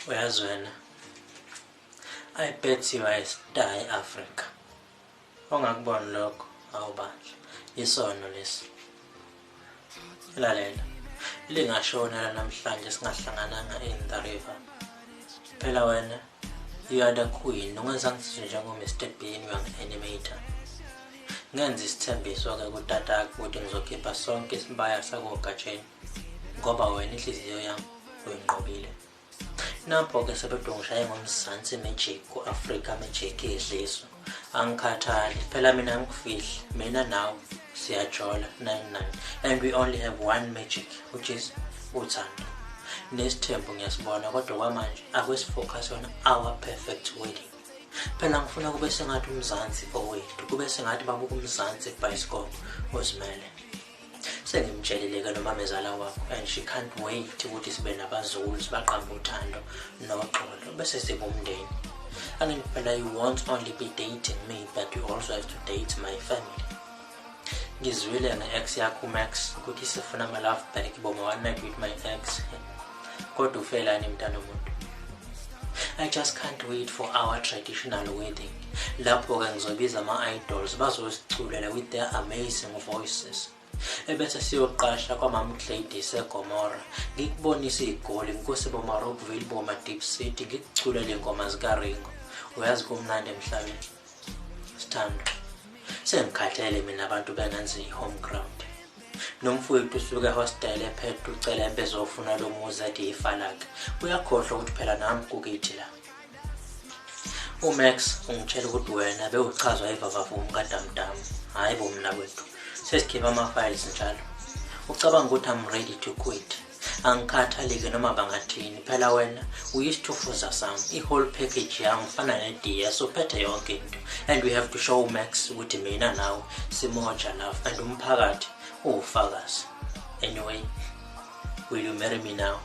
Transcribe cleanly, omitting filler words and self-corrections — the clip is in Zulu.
Uyazi wena, I bet you are a star e-Africa. Ongakuboni lokho, awubandla. Isono lesi. Lalela. Lingashona la namhlanje singahlangananga in the river. Phela wena, you are the queen. Ungenza ngizizwe njengo-Mr Bean uyangi-animator. Ngenza isithembiso-ke kutatakho ukuthi ngizokhipha sonke isibaya sakogatsheni ngoba wena inhliziyo yami uyinqobile. Nampo-ke sebedongishaye ngoMzansi Magic ku-Africa Magic idliso. Angikhathali phela, mina angikufihli, mina nawe siyajola 99 and we only have one magic, which is uthando. Nesithembu ngiyasibona, kodwa kwamanje akwesi-focus on our perfect wedding. Phela ngifuna kube sengathi uMzansi owethu, kube sengathi babuka uMzansi Bioscope uzimele. Sengimtshelile-ke nomamezala wakho and she can't wait ukuthi sibe nabazukulu, sibaqambe uthando noxolo, bese sibe umndeni. Angithi phela you won't only be dating me, but you also have to date my family. Ngizwile nge-ex yakho uMax ukuthi sifuna ama-love back, boma one night with my ex, kodwa ufelani mntana omuntu? I just can't wait for our traditional wedding. Lapho-ke ngizobiza ama-idols bazosiculela with their amazing voices, ebese siyoqasha kwamam Gladys eGomora, ngikubonise igoli, ngikuse boma-Rockville, boma-Deep City, ngikuculele iy'ngoma zikaRingo. Uyazi kumnandi emhlabeni, sithando. Sengikhathele mina abantu bengenza i-home ground. Nomfowethu usuke ehostel ephethe ucela bezofuna lo muzi, ethi ifa lakhe. Uyakhohlwa ukuthi phela nami kukithi la. UMax ungitshela ukuthi wena bewuchazwa ivavavumu kadamdamu. Hhayi bo mna kwethu, sesikhipha ama-files njalo. Ucabanga ukuthi I'm ready to quit? Angikhathalike noma bangathini. Phela wena uyisithufuza sami, i-whole package yami, ufana ne-DS, uphethe yonke into. And we have to show Max ukuthi mina nawe simoja love and umphakathi uwufakazi. Anyway, will you marry me now?